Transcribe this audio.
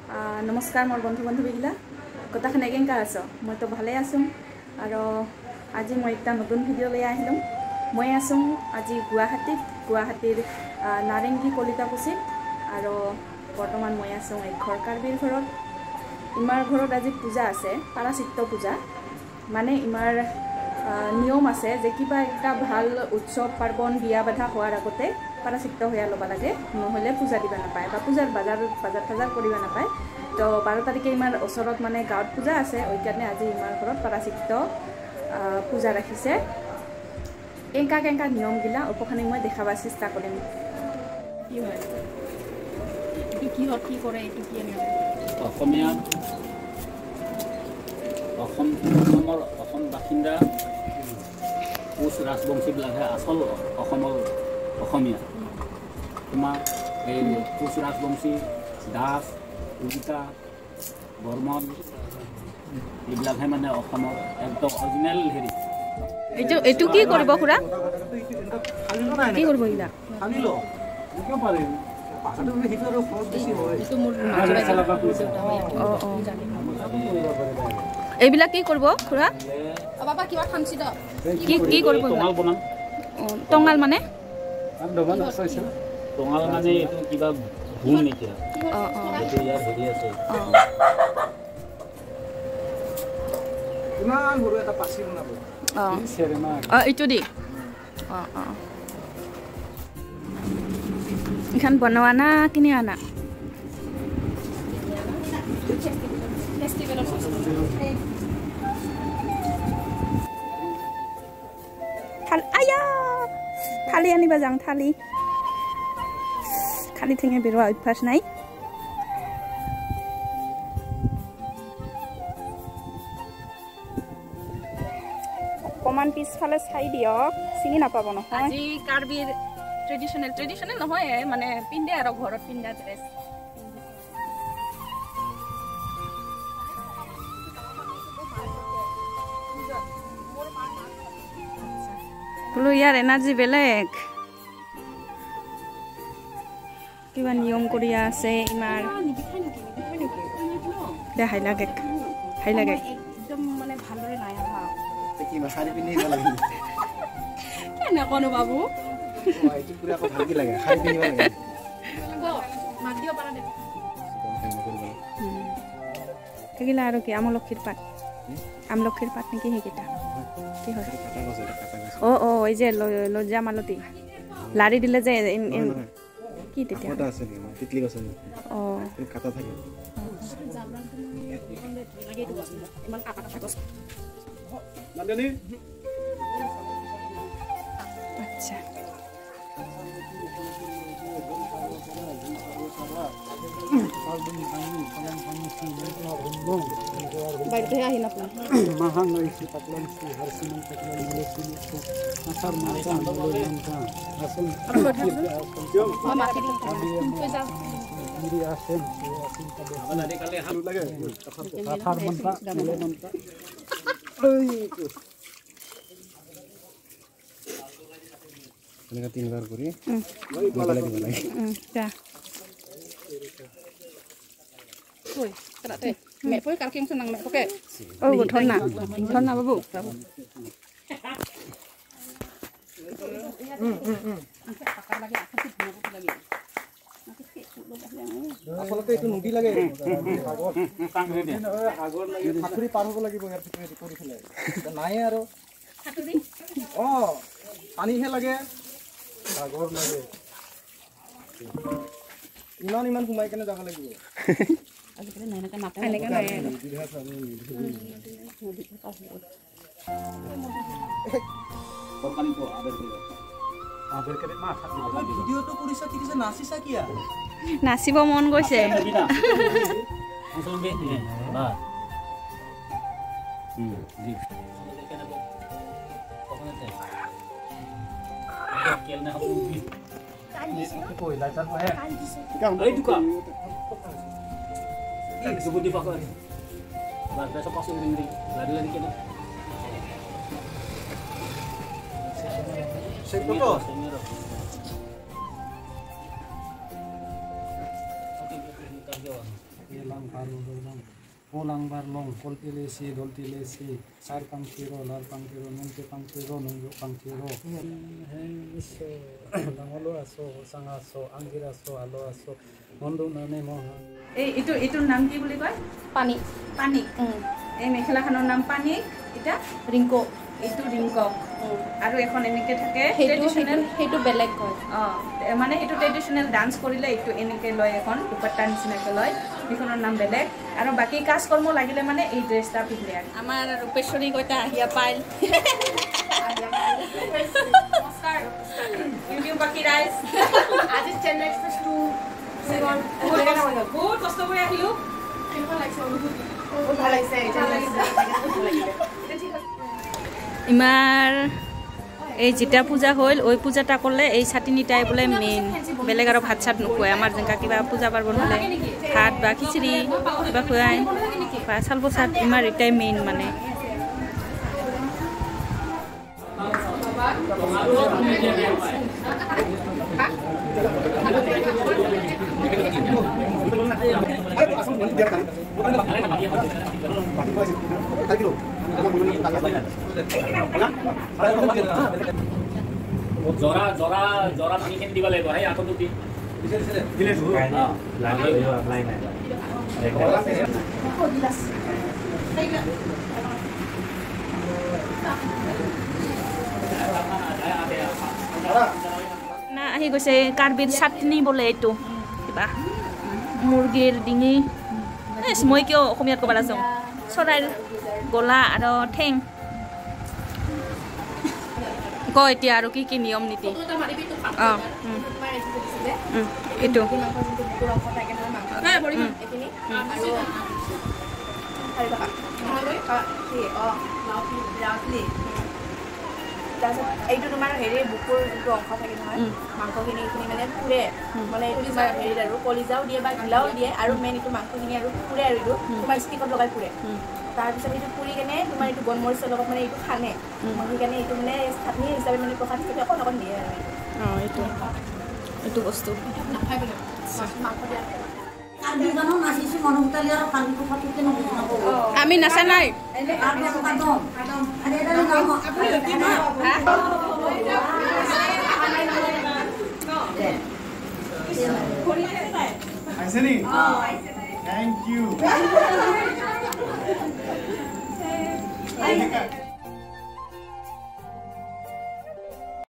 নমস্কাৰ মোৰ বন্ধু বান্ধৱীগিলা গোটেইখানে কেনেকা আছ? মইতো ভালে আছোঁ। আৰু আজি মই এটা নতুন ভিডিঅ' লৈ আহিলোঁ। মই আছোঁ আজি গুৱাহাটীত, গুৱাহাটীৰ নাৰেংগী কলিতাকুছিত। আৰু বৰ্তমান মই আছোঁ এই ঘৰ কাৰ্বিৰ ঘৰত। ইমাৰ ঘৰত আজি পূজা আছে, পাৰাচিত্য পূজা। মানে ইমাৰ নিয়ম আছে যে কিবা এটা ভাল উৎসৱ পাৰ্বণ বিয়া বাধা হোৱাৰ আগতে পাৰাচিত্য সেয়া ল'ব লাগে, নহ'লে পূজা দিব নাপায় বা পূজাৰ বাজাৰ বাজাৰ থাজাৰ কৰিব নাপায়। তো 12 তাৰিখে ইমাৰ ওচৰত মানে গাঁৱত পূজা আছে, সেইকাৰণে আজি ইমাৰ ঘৰত পাৰাচিত্য পূজা ৰাখিছে। কেনেকা কেনেকা নিয়মগিলা উপখানি মই দেখাব চেষ্টা কৰিম। কি হয় এইটো, কিহত কি কৰে এইটো, কি অসমীয়া অসম অসমৰ অসম বাসিন্দা কোচ ৰাজবংশীবিলাকহে আচল অসমৰ অসমীয়া। তোমাৰ এই কোচ ৰাজবংশী, দাস, কলিতা, বৰ্মন এইবিলাকহে মানে অসমৰ একদম অৰিজিনেল হেৰি। এইটো এইটো কি কৰিব খুৰা? কি কৰিব এইবিলাক? এইবিলাক কি কৰিব খুৰা? কি কি কৰিব? টঙাল মানে? টঙাল মানে এইটো কিবা গুণ এতিয়া। এইটো ইয়াৰ হেৰি আছে। ইমান সৰু এটা পাচি বনাব। অ, এইটো দি। অ অ এইখন বনোৱা না কিনি আনা? আয়া, থালি আনিবা যাওঁ। থালি খালি ঠেঙে বেৰোৱা অভ্যাস নাই। অকণমান পিছফালে চাই দিয়ক, চিনি নাপাব নহয়। আজি কাৰ্বিৰ ট্ৰেডিশ্যনেল, ট্ৰেডিশ্যনেল নহয় মানে পিন্ধে আৰু ঘৰত পিন্ধা ড্ৰেছ। বোলো ইয়াৰ এনাৰ্জি বেলেগ, কিবা নিয়ম কৰি আছে ইমান। দে হাই লাগে, হাই লাগে। একদম মানে ভালদৰে নাই অহা। শাৰী পিন্ধি কেনেকনো বাবু? সেইগিলা আৰু কি আমলখিৰ পাত, আমলখিৰ পাত নেকি সেইকেইটা? কি হয়? অ অ, এই যে লজ্জা মালতী লাৰি দিলে যে কি তেতিয়া? অ, আচ্ছা। এনেকা তিনিবাৰ কৰি বাবু। আচলতে এইটো নদী লাগে, সাঁতুৰি পাৰ হ'ব লাগিব ইয়াৰ ভিতৰেদি কৰি পেলাই নাই আৰু। অ, পানীহে লাগে, সাগৰ লাগে। ইমান ইমান সোমাই কেনে যাব লাগিব। নাচিব মন গৈছে। এই এইটো এইটোৰ নাম কি বুলি কয়? পানী। পানী। এই মেখেলাখনৰ নাম পানী। এটা ৰিংকো। এইটো ৰিংকক। আৰু এখন এনেকে থাকে ট্ৰেডিশ্যনেল, সেইটো বেলেগ হয়। অঁ, মানে সেইটো ট্ৰেডিশ্যনেল ডান্স কৰিলে এইটো এনেকে লয়, এখন দুপাট্টাৰ নিচিনাকে লয়, সেইখনৰ নাম বেলেগ। আৰু বাকী কাজ কৰ্ম লাগিলে মানে এই ড্ৰেছটা পিন্ধে। আমাৰ ৰূপেশ্বৰী কইতা আহিয়া পাইল। ইউটিউব বাকী ৰাইজ, আজি চেন্নাই এক্সপ্ৰেছ 2 বহুত কষ্ট কৰি আহিলোঁ। বহুত ভাল লাগিছে। ইমাৰ এই যেতিয়া পূজা হ'ল, ওই পূজাটা কৰিলে এই চাটনিটাই বোলে মেইন, বেলেগ আৰু ভাত চাত নোখোৱাই। আমাৰ যেনেকুৱা কিবা পূজা পাৰ্বণ হ'লে ভাত বা খিচিৰি কিবা খুৱাই বা চাল প্ৰসাদ, ইমাৰ এটাই মেইন মানে। জৰা জৰা জৰা পানীখিনি দিব লাগিব। সেই আকৌ দি না আহি গৈছে কাৰ্বিৰ চাটনি বোলে এইটো, কিবা মুৰ্গীৰ ডিঙি, মই কিয় অসমীয়াত ক'ব আছোঁ, চৰাইৰ গলা আৰু ঠেং। ক এতিয়া আৰু কি কি নিয়ম নীতি? অঁ, এইটো তাৰপিছত এইটো তোমাৰ হেৰি বুকুৰ যোনটো অংশ থাকে নহয়, মাংসখিনি এইখিনি মানে পুৰে, মানে এইটো তোমাৰ হেৰিত আৰু কলিজাও দিয়ে বা ঘিলাও দিয়ে, আৰু মেইন এইটো মাংসখিনি আৰু পুৰে, আৰু এইটো তোমাৰ ষ্টিকত লগাই পুৰে। তাৰপিছত এইটো পুৰি কেনে তোমাৰ এইটো বনমৰিচৰ লগত মানে এইটো খানে, সেইকাৰণে এইটো মানে চাটনি হিচাপে মানে প্ৰসাদ হিচাপে অকণ অকণ দিয়ে আৰু। অঁ, এইটো এইটো বস্তু আমি নাচা নাই। Thank you.